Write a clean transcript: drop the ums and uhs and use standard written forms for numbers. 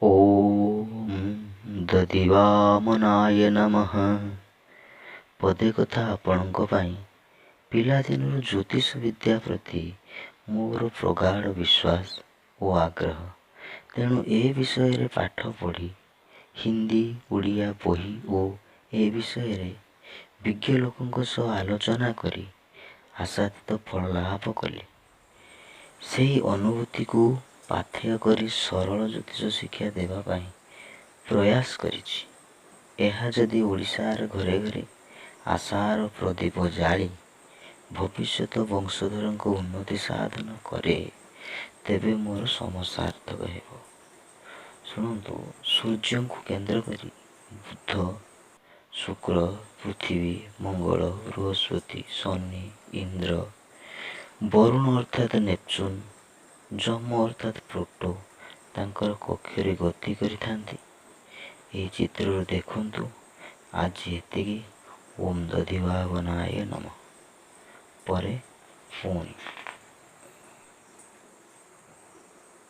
ଓମ୍ ଦଧିବାମନାୟ ନମଃ। ପଦେ କଥା ଆପଣଙ୍କ ପାଇଁ। ପିଲାଦିନରୁ ଜ୍ୟୋତିଷ ବିଦ୍ୟା ପ୍ରତି ମୋର ପ୍ରଗାଢ଼ ବିଶ୍ୱାସ ଓ ଆଗ୍ରହ। ତେଣୁ ଏ ବିଷୟରେ ପାଠ ପଢ଼ି ହିନ୍ଦୀ ଓଡ଼ିଆ ବହି ଓ ଏ ବିଷୟରେ ବିଜ୍ଞ ଲୋକଙ୍କ ସହ ଆଲୋଚନା କରି ଆଶାତୀତ ଫଳ ଲାଭ କଲି। ସେହି ଅନୁଭୂତିକୁ ପାଥେୟ କରି ସରଳ ଜ୍ୟୋତିଷ ଶିକ୍ଷା ଦେବା ପାଇଁ ପ୍ରୟାସ କରିଛି। ଏହା ଯଦି ଓଡ଼ିଶାର ଘରେ ଘରେ ଆଶାର ପ୍ରଦୀପ ଜାଳି ଭବିଷ୍ୟତ ବଂଶଧରଙ୍କ ଉନ୍ନତି ସାଧନ କରେ, ତେବେ ମୋର ସମସ୍ୟାର୍ଥକ ହେବ। ଶୁଣନ୍ତୁ, ସୂର୍ଯ୍ୟଙ୍କୁ କେନ୍ଦ୍ର କରି ବୁଧ, ଶୁକ୍ର, ପୃଥିବୀ, ମଙ୍ଗଳ, ବୃହସ୍ପତି, ଶନି, ଇନ୍ଦ୍ର, ବରୁଣ ଅର୍ଥାତ୍ ନେପଚୁନ୍, ଯମ ଅର୍ଥାତ୍ ପ୍ଲୁଟୋ ତାଙ୍କର କକ୍ଷରେ ଗତି କରିଥାନ୍ତି। ଏହି ଚିତ୍ରରୁ ଦେଖନ୍ତୁ। ଆଜି ଏତିକି। ଓମ୍ ଦଧିବାମନାୟ ନମଃ। ପରେ ପୁଣି